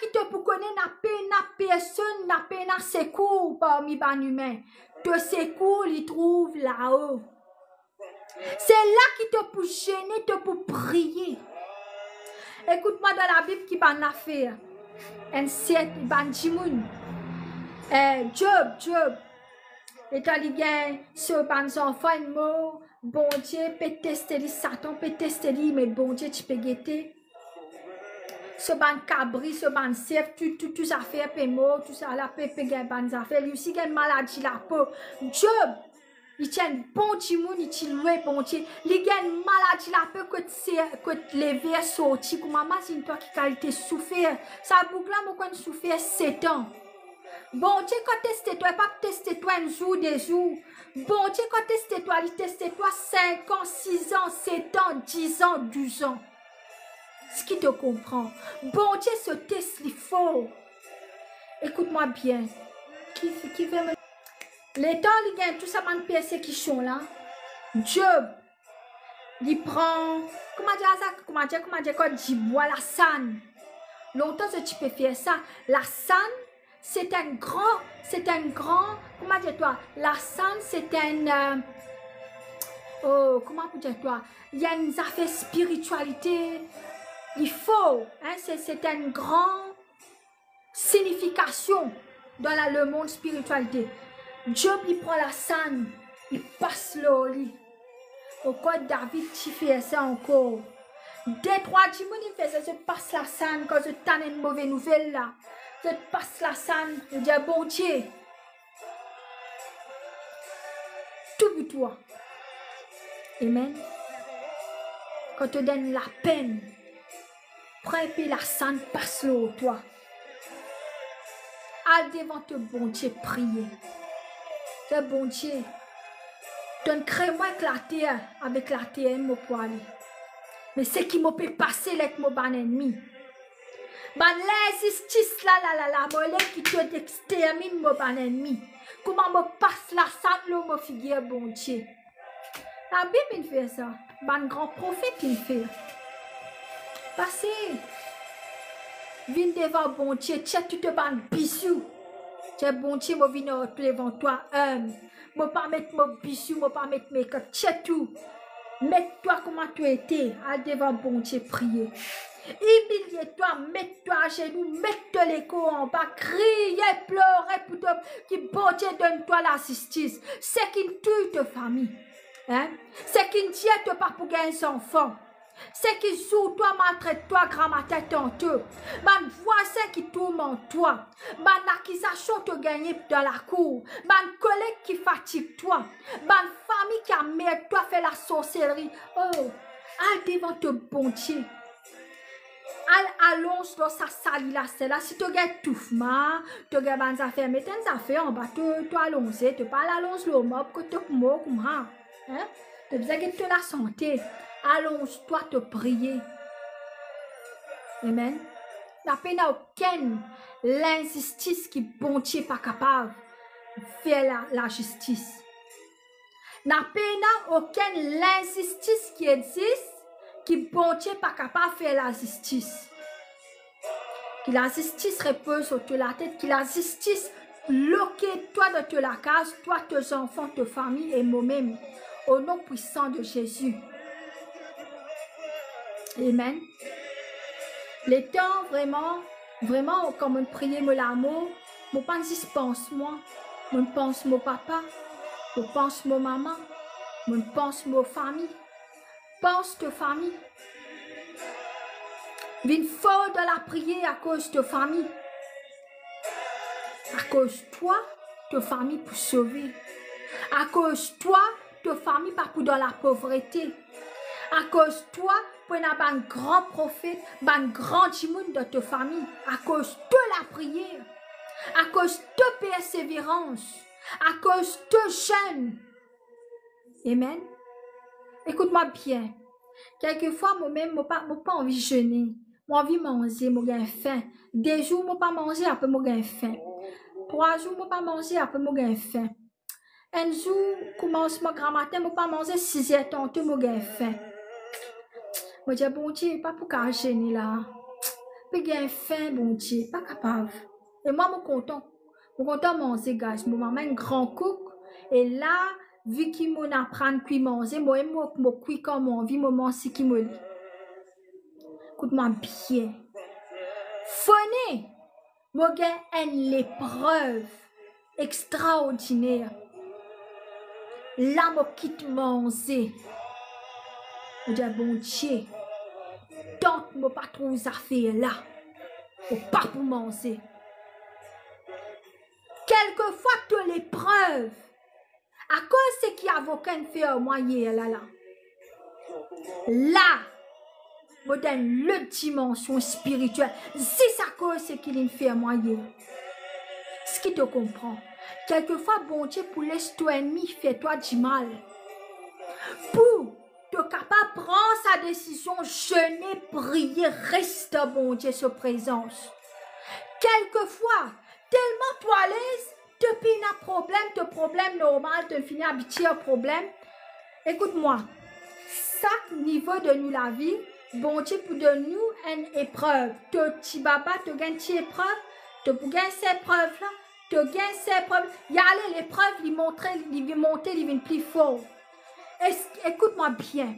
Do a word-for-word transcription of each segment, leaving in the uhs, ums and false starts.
ki to pou kone na pena personn, na pena sekour parmi bann imin. To sekour li trouv lao. Se la ki to pou zene, to pou priye. Ekout mwa, dan Labib ki bann lafer, enn serten bann dimoun, eh, Job, Job, letan li gagn so bann zanfan inn mor, Bondie pe teste li, Satan pe teste li, me Bondie ti pe gete. So bann kabri, so bann sef, tou, tou, tou zafer pe mor, tousala pe, pe gagn bann zafer. Li osi gagn maladi lapo. Job, li ti enn bon dimoun, li ti lwe Bondie. Li gagn maladi lapo kot se, kot lever sorti. Kouma, mazinn twa ki kalite soufer. Sa boug la, mo konn soufer set an. Bondie kan teste twa, li pa teste twa enn zour, de zour. Bondie kan teste twa, li teste twa sink an, sis an, set an, diz an, douz an. Eski to konpran? Bondie so tes li for. Ekout mwa bien. Ki, ki vremem, letan li gagn tou sa bann persekision la, Job, li pran, kouma dir sa, kouma dir, kouma dir, kot dibwa, lasann. Lontan zot ti pe fer sa. Lasann, se enn gran, se enn gran, kouma dir twa, lasann, se enn, eh, oh, kouma pou dir twa, li enn zafer spiritialite, li for, hein, se, se enn gran signifikasion dan la, lemond spiritialite. Job, li pran lasann, li pas lor li. Ankor David ti fer sa ankor. De trwa dimoun inn fer sa, zot pas lasann kan zot tann enn move nouvel la. Zot pas lasann, zot dir, Bondie, tou pou twa. Amen. Kan to dan lapenn, pran enpe lasann, pas lor twa. Al devan to Bondie, priye. Dir, Bondie, donn kre mwa ek later, avek later mo pou ale. Me seki mo pe pase ek mo bann ennmi, bann linzistis la, la, la, la, mo le ki to exterminn mo bann ennmi. Kouma mo pas lasann lor mo figir, Bondie. Labib inn fer sa, bann gran profet inn fer. Pase, vinn devan Bondie, tir tou to bann bizou. Dir, Bondie, mo vinn devan twa, em, mo pa met mo bizou, mo pa met make-up, tir tou. Met twa kouma to ete, al devan Bondie, priye. Imilie twa, met twa azenou, met to lekor anba, kriye, plore pou to, ki Bondie donn twa lazistis. Seki inn touy to fami, hein? Seki inn dir to pa pou gagn zanfan. Seki zour twa, maltret twa gramatin tanto. Bann vwazin ki tourmant twa. Bann akizasion to gagne dan lakour. Bann koleg ki fatig twa. Bann fami ki amerd twa, fer lasorselri. Oh, al devan to Bondie. Al alonz lor sa sali la, sela. Si to gagn toufma, to gagn bann zafer, met enn zafer anba to, to alonze, to pa al alonz lor mob kot to pou mor kouma. Hein? To bizin get to lasante. Alonz twa, to priye. Amen. Napa pena okenn linzistis ki Bondie pa kapav fer la, lazistis. Napa pena okenn linzistis ki existe ki Bondie pa kapav fer lazistis. Ki lazistis repoz lor to latet, ki lazistis loke twa dan to lakaz, twa, to zanfan, to fami e momem, o non pwisan de Zezi. Amen. Letan, vreman, vreman, kan mo priye mo lamor, mo pa zis pans mwa, mo pans mo papa, mo pans mo mama, mo pans mo fami. Pans to fami. Vinn for dan lapriyer akoz to fami. Akoz twa, to fami pou sove. Akoz twa, to fami pa pou dan lapovrete. Akoz twa, pou ena bann gran profet, bann gran dimoun dan to fami. Akoz to lapriyer. Akoz to perseverans. Akoz to zenn. Amen. Ekout mwa bien. Kelkefwa, mo mem, mo pa, mo pa anvi zene. Mo anvi manze, mo gagn fin. De zour, mo pa manze, apre mo gagn fin. Trwa zour, mo pa manze, apre mo gagn fin. Enn zour, koumansman gramatin, mo pa manze, siz er tanto, mo gagn fin. Mo dir, Bondie, pa pou kapav zene la. Pe gagn fin, Bondie, pa kapav. E mwa, mo kontan, mo kontan manze, guys. Mo mama enn gran kouk, e la, vi ki mo aprann kwi manze, mo, mo, mo kwi kan mo anvi, mo manz seki mo le. Ekout mwa bien. Fone, mo gagn enn leprev extraordiner. La mo kit manze. Mo dir, Bondie, tant mo pa trouv zafer la, mo pa pou manze. Kelkefwa to leprev, akoz seki avoka inn fer mwa yer la la. La, mo dan enn lot dimansion spiritiel, zis akoz seki linn fer mwa yer. Eski to konpran? Kelkefwa, Bondie pou les to ennmi fer twa dimal. Pou to kapav pran sa desizion, zene, priye, res dan Bondie so prezans. Kelkefwa, telman to alez, to pena problem, to problem normal, to fini abitie ar problem. Ekout mwa, sak nivo de nou lavi, Bondie pou donn nou enn eprev. To ti baba, to gagn ti eprev, to pou gagn sa eprev la, to gagn sa eprev. Ale, leprev, li montre, li vinn monte, li vinn pli for. Es-, ekout mwa bien.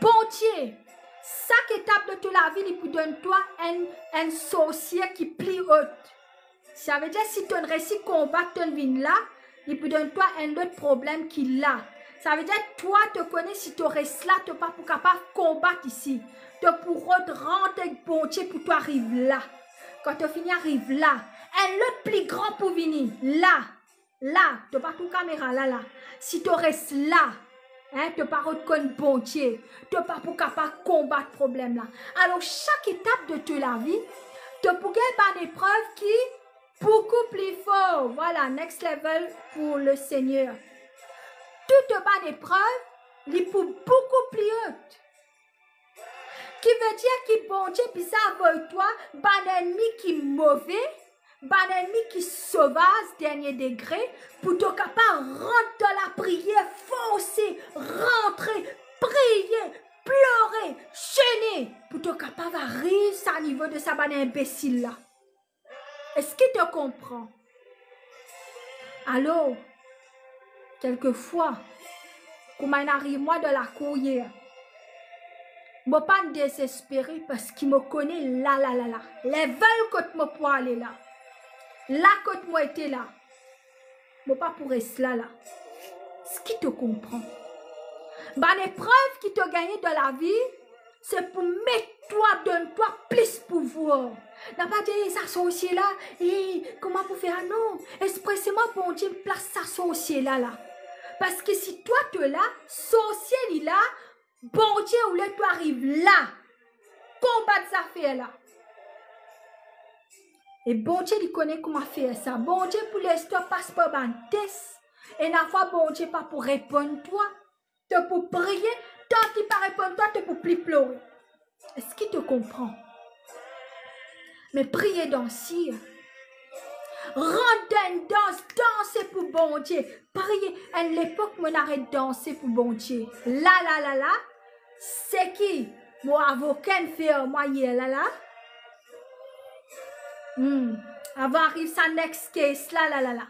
Bondie, sak etap de to lavi, li pou donn twa enn, enn sorsie ki pli ot. Savedir, si to'nn resi konbat, to'nn vinn la, li pou donn twa enn lot problem ki la. Savedir, twa, to kone si to res la, to pa pou kapav konbat isi. To pou rod rant ek Bondie pou to ariv la. Kan to fini ariv la, enn lot pli gran pou vini. La, la, to pa trouv kamera la, la. Si to res la, hein, to pa rod konn Bondie, to pa pou kapav konbat problem la. Alor, sak etap de to lavi, to pou gagn bann eprev ki boukou pli for. Vwala, next level pou Lesegner. Tou to bann eprev, li pou boukou pli ot. Ki vedir ki Bondie bizin avoy twa bann ennmi ki move, bann ennmi ki sovaz, dernie degre, pou to kapav rant dan lapriyer, forse, rantre, priye, plore, zene, pou to kapav ariv sa nivo de sa bann inbesil la. Eski to konpran? Alor, kelkefwa, kouma inn ariv mwa dan lakour yer, mo pa'nn dezespere parski mo kone la, la, la, la, level kot mo pou ale la, la kot mo ete la, mo pa pou res la, la. Eski to konpran? Bann eprev ki to gagne dan lavi, se pou met twa, donn twa plis pouvwar. Napa dir, "E, sa sorsie la, e, kouma pou fer?" Non, expreseman Bondie plas sa sorsie la, la. Parski si twa to la, sorsie li la, Bondie oule twa ariv la, konbat zafer la. E Bondie li kone kouma fer sa. Bondie pou les twa pas par bann tes. Ena fwa Bondie pa pou reponn twa. To pou priye, tan ki pa reponn twa, to pou pli plore. Eski to konpran? Me priye, danse. Rant dan enn dans, danse pou Bondie. Priye. Enn lepok, mo inn aret danse pou Bondie. La, la, la, la, seki mo avoka inn fer mwa yer la, la. Hmm. Avan ariv sa next case la, la, la, la.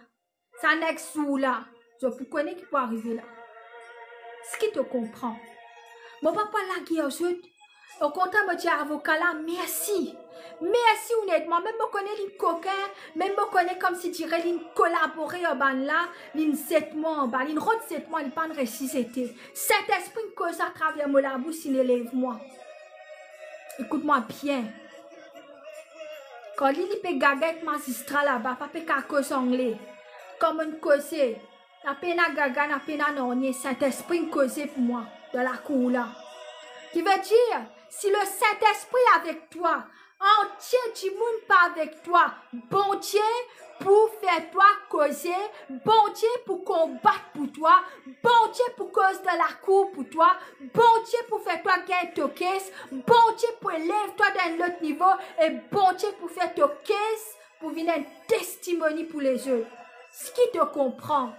Sa next zour la, zot pou kone ki pou arive la. Eski to konpran? Mo pa pou al lager zot. Okontrer, mo dir avoka la, mersi. Mersi, ou'nn ed mwa. Mem mo kone linn kokin, mem mo kone koumsi dire linn kolabore ar bann la, linn zet mwa anba, linn rod zet mwa, li pa'nn resi zete. Sintespri inn koz atraver mo labous, inn elev mwa. Ekout mwa bien. Kan li, li pe gaga ek mazistra laba, pa pe kav koz angle. Kan mo'nn koze, na pena gaga, na pena nanye, Sintespri inn koze pou mwa dan lakour la. Ki vedir, si Lesintespri avek twa, antie dimoun pa avek twa, Bondie pou fer twa koze, Bondie pou konbat pou twa, Bondie pou koz dan lakour pou twa, Bondie pou fer twa gagn to kes, Bondie pou elev twa dan enn lot nivo, e Bondie pou fer to kes pou vinn enn testimoni pou lezot. Eski to konpran?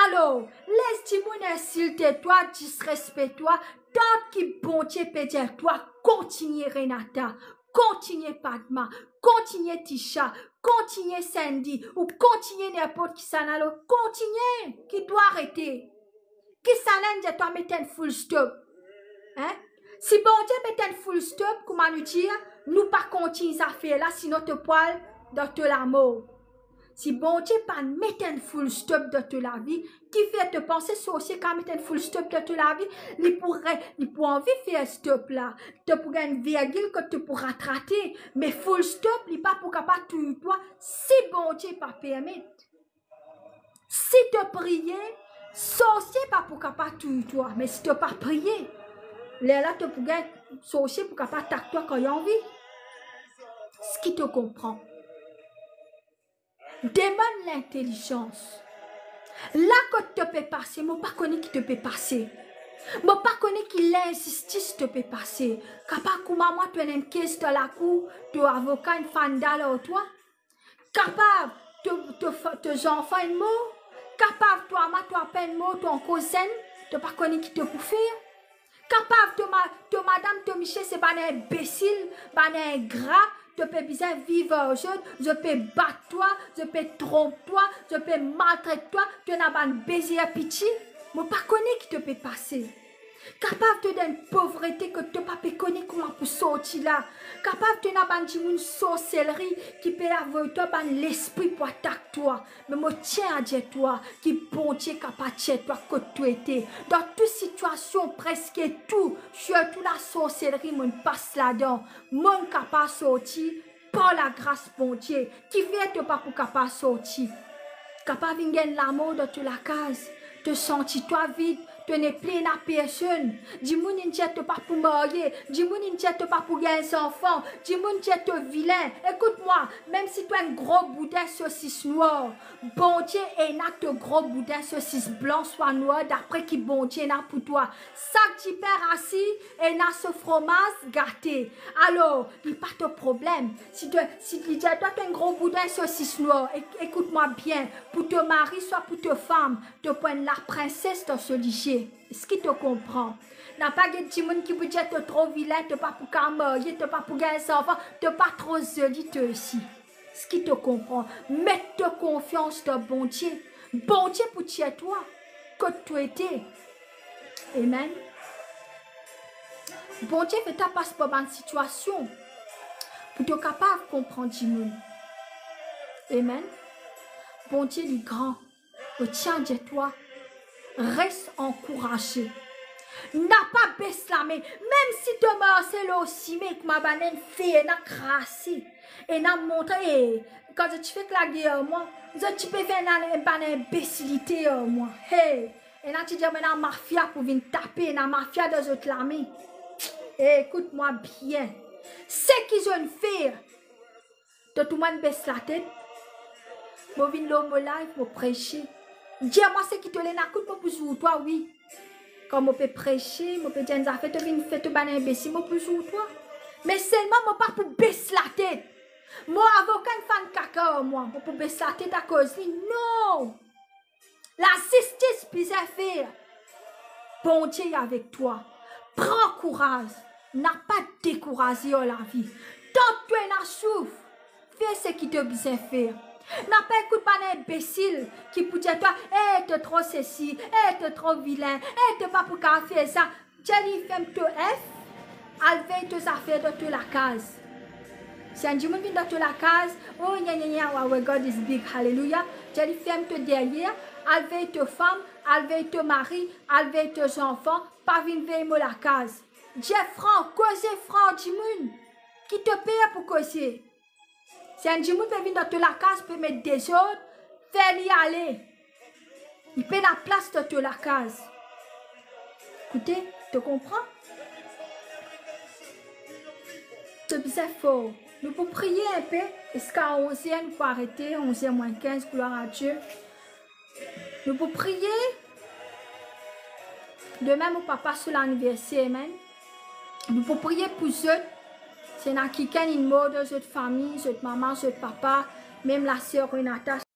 Alor, les dimoun insilte twa, disrespe twa, tanki Bondie pe dir twa, kontigne, Renata, Kontigne Padma, kontigne Tisha, kontigne Sandy, ou kontigne ninport kisannla, kontigne, ki to arete. Kisannla inn dir twa met enn full stop? Hein? Si Bondie met enn full stop, kouma nou dir, nou pa kontign zafer la, sinon to pou al dan to lamor. Si Bondie pa met enn full stop dan to lavi, kifer to panse sorsie kapav met enn full stop dan to lavi? Li pou re-, li pou anvi fer stop la. To pou gagn virgil kot to pou ratrate, me full stop, li pa pou kapav touy twa si Bondie pa permet. Si to priye, sorsie pa pou kapav touy twa, me si to pa priye, lerla to pou gagn sorsie pou kapav atak twa kan li anvi. Eski to konpran? Demann lintelizans. La kot to pe pase, mo pa kone ki to pe pase. Mo pa kone ki linzistis to pe pase. Kapav kouma mwa, to ena enn kes dan lakour, to avoka inn fann dal ar twa. Kapav to, to fa-, to zanfan inn mor. Kapav to mama, to papa inn mor, to ankor zenn, to pa kone ki to pou fer. Kapav to ma-, to madam, to misie se bann inbesil, bann ingra, to pe bizin viv ar zot, zot pe bat twa, zot pe tronp twa, zot pe maltret twa, to ena bann bezer piti. Mo pa kone ki to pe pase. Kapav to dan enn povrete kot to pa pe kone kouma pou sorti la. Kapav to ena bann dimoun sorselri ki pe avoy twa bann lespri pou atak twa. Me mo tienn a dir twa ki Bondie kapav tir twa kot to ete. Dan tou sitiasion, preske tou, sirtou lasorselri monn pas ladan, monn kapav sorti par lagras Bondie. Kifer to pa pou kapav sorti? Kapav inn gagn lamor dan to lakaz, to santi twa vid, to nepli ena personn. Dimoun inn dir to pa pou marye, dimoun inn dir to pa pou gagn zanfan, dimoun dir to vilin. Ekout mwa, mem si to enn gro boudin sosis nwar, Bondie ena to gro boudin sosis blan swa nwar, dapre ki Bondie ena pou twa. Sak dipin rasi ena so fromaz gate. Alor, li pa to problem. Si to, si li dir twa to enn gro boudin sosis nwar, ek-, ekout mwa bien, pou to mari swa pou to fam, to pou enn laprinses dan so lizie. Eski to konpran? Napa get dimoun ki pou dir to tro vilin, to pa pou kapav marye, to pa pou gagn zanfan, to pa tro zoli to osi. Eski to konpran? Met to konfians dan Bondie. Bondie pou tir twa kot to ete. Amen. Bondie fer twa pas par bann sitiasion pou to kapav konpran dimoun. Amen. Bondie li gran. Mo tienn a dir twa, res ankouraze. Napa bes lame, mem si to marse lor sime kouma bann enfer, ena krase, ena montre, e, kan zot ti fek lager ar mwa, zot ti pe fer ena bann inbesilite ar mwa. Hey, ena ti dir mwa ena mafia pou vinn tape, ena mafia dan zot lame. E, ekout mwa bien. Seki zot inn fer, to trouv mwa inn bes latet? Mo vinn lor mo live, mo prese. Dir mwa seki to le ena, kout mo pou zour twa, wi. Kan mo pe prese, mo pe dir enn zafer, to vinn fer to bann inbesil, mo pou zour twa. Me selman mo pa pou bes latet. Mo avoka inn fann kaka ar mwa, mo pou bes latet akoz li? Non! Lazistis bizin fer. Bondie avek twa. Pran kouraz. Napa dekouraze ar lavi. Tan to ena souf, fer seki to bizin fer. Napa ekout bann inbesil ki pou dir twa, "Eh, to tro sesi, eh, to tro vilin, eh, to pa pou kapav fer sa." Dir li, ferm to F, al vey to zafer dan to lakaz. Si enn dimoun vinn dan to lakaz, oh, nya, nya, nya, wow, God is big, haleluya. Dir li, ferm to deryer, al vey to fam, al vey to mari, al vey to zanfan, pa vinn vey mo lakaz. Dir fran, koze fran dimoun. Ki to per pou koze? Si enn dimoun pe vinn dan to lakaz, pe met dezord, fer li ale. Li pena plas dan to lakaz. Ekoute, to konpran? To bizin for. Nou pou priye inpe, ziska onz er, nou pou arete, onz er mwin kinz, gloire à Dieu. Nou pou priye. Demin mo papa so laniverser, amen. Nou pou priye pou zot. Si ena kikenn inn mor dan zot fami, zot mama, zot papa, mem laser Renata,